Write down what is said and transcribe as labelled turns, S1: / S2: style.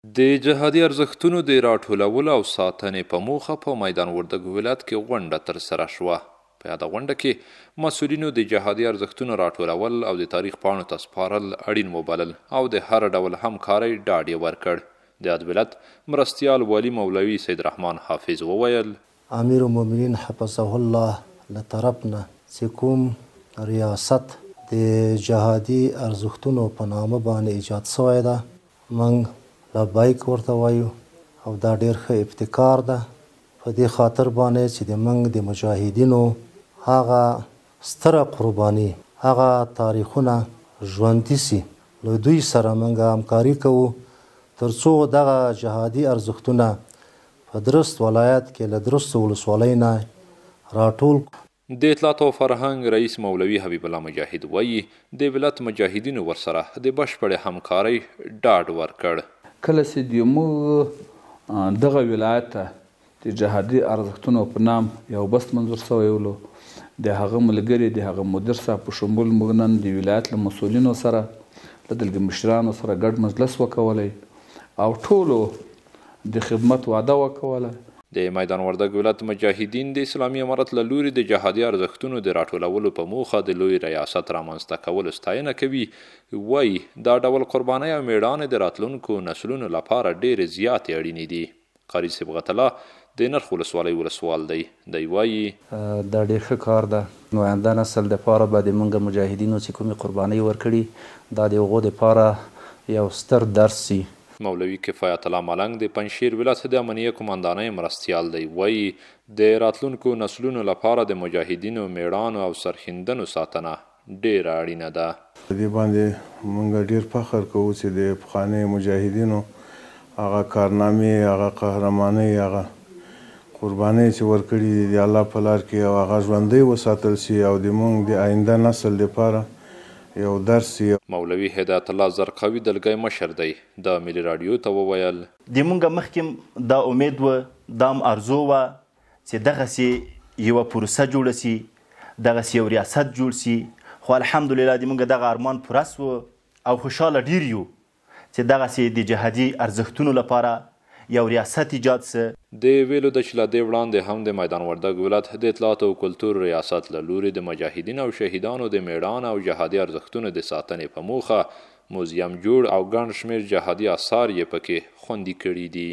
S1: د جهادي ارزښتونو د راټولولو او ساتنې په موخه په میدان وردګو ولایت کې غونډه ترسره شوه. په یاده غونډه کې مسؤلینو د جهادي ارزښتونو راټولول او د تاریخ پاڼو ته سپارل اړین وبلل او د هر ډول همکارۍ ډاډ یې ورکړ. د یاد ولایت مرستیال والي مولوي سید رحمان حافظ وویل.
S2: امیرالمومنین حفظه الله له طرف نه چې کوم ریاست د جهادي ارزښتونو په نامه باندې ایجاد شوی ده، موږ لبیک ورته وایو او دا ډیر ښه ابتکار ده، په دې خاطر باندې چې د موږ د مجاهدینو هغه ستره قرباني، هغه تاریخونه ژوندي سي، له دوی سره موږ همکاري کوو ترڅو دغه جهادي ارزښتونه په درست ولایت کې له درستو ولسوالۍ نه راټول.
S1: د اطلاعاتو او فرهنګ رئیس مولوي حبیب الله مجاهد وایي، د ولایت مجاهدینو ورسره د بشپړې همکارۍ ډاډ ورکړ.
S3: کله چې د موږ دغه ولایت ته د جهادي ارزښتونو په نام یو بست منظور شوی ولو، د هغه ملګري د هغه مدیر صاحب په شمول موږ نن د ولایت له مسؤلینو سره، له دلګي مشرانو سره ګډ مجلس وکولی او ټولو د خدمت وعده وکوله.
S1: د میدان وردګ ولایت مجاهدین د اسلامي امارت له لوري د جهادي ارزښتونو د راټولولو په موخه د لوی ریاست رامنځته کولو ستاینه کوي، وایي دا ډول قربانۍ او میړانې د راتلونکو نسلونو لپاره ډېرې زیاتې اړینې دي. قاري صبغت الله د نرخ ولسوالۍ ولسوال دی، دی وایي.
S4: دا ډېر ښه کار ده، نو آینده نسل دپاره به د مونږ مجاهدینو چې کومې قربانۍ ورکړي دا د هغو دپاره یو ستر درس سي.
S1: مولوي کفایت الله ملنګ د پنجشیر ولایت د امنیه قوماندانۍ مرستیال دی، وایي د راتلونکو نسلونو لپاره د مجاهدینو میړانو او سرښندنو ساتنه ډېره اړینه ده.
S5: په دې باندې مونږ ډېر فخر کوو چې د پخوانیو مجاهدینو هغه کارنامې، هغه قهرمانۍ، هغه قربانۍ چې ورکړي دي د الله په لار کې، او هغه ژوندۍ وساتل شي او د مونږ د آینده نسل دپاره یو درس شي.
S1: مولوي هدایت الله زرقاوي دلګی مشر دی، د ملي راډیو ته وویل.
S6: د مونږ مخکې دا امید و، دا هم ارزو وه چې دغسې یوه پروسه جوړه سي، دغسې یو ریاست جوړ سي، خو الحمدلله د مونږ دغه ارمان پوره سو او خوشحاله ډېر یو چې دغسې د جهادي ارزښتونو لپاره یو ریاست ایجاد سه.
S1: د ویلو ده چې له دې وړاندې هم د میدان وردګ ولایت د اطلاعاتو او کلتور ریاست له لوري د مجاهدینو او شهیدانو د میړانه او جهادي ارزښتونو د ساتنې په موخه موزیم جوړ او ګڼ شمېر جهادي اثار یې پکې خوندي کړي دي.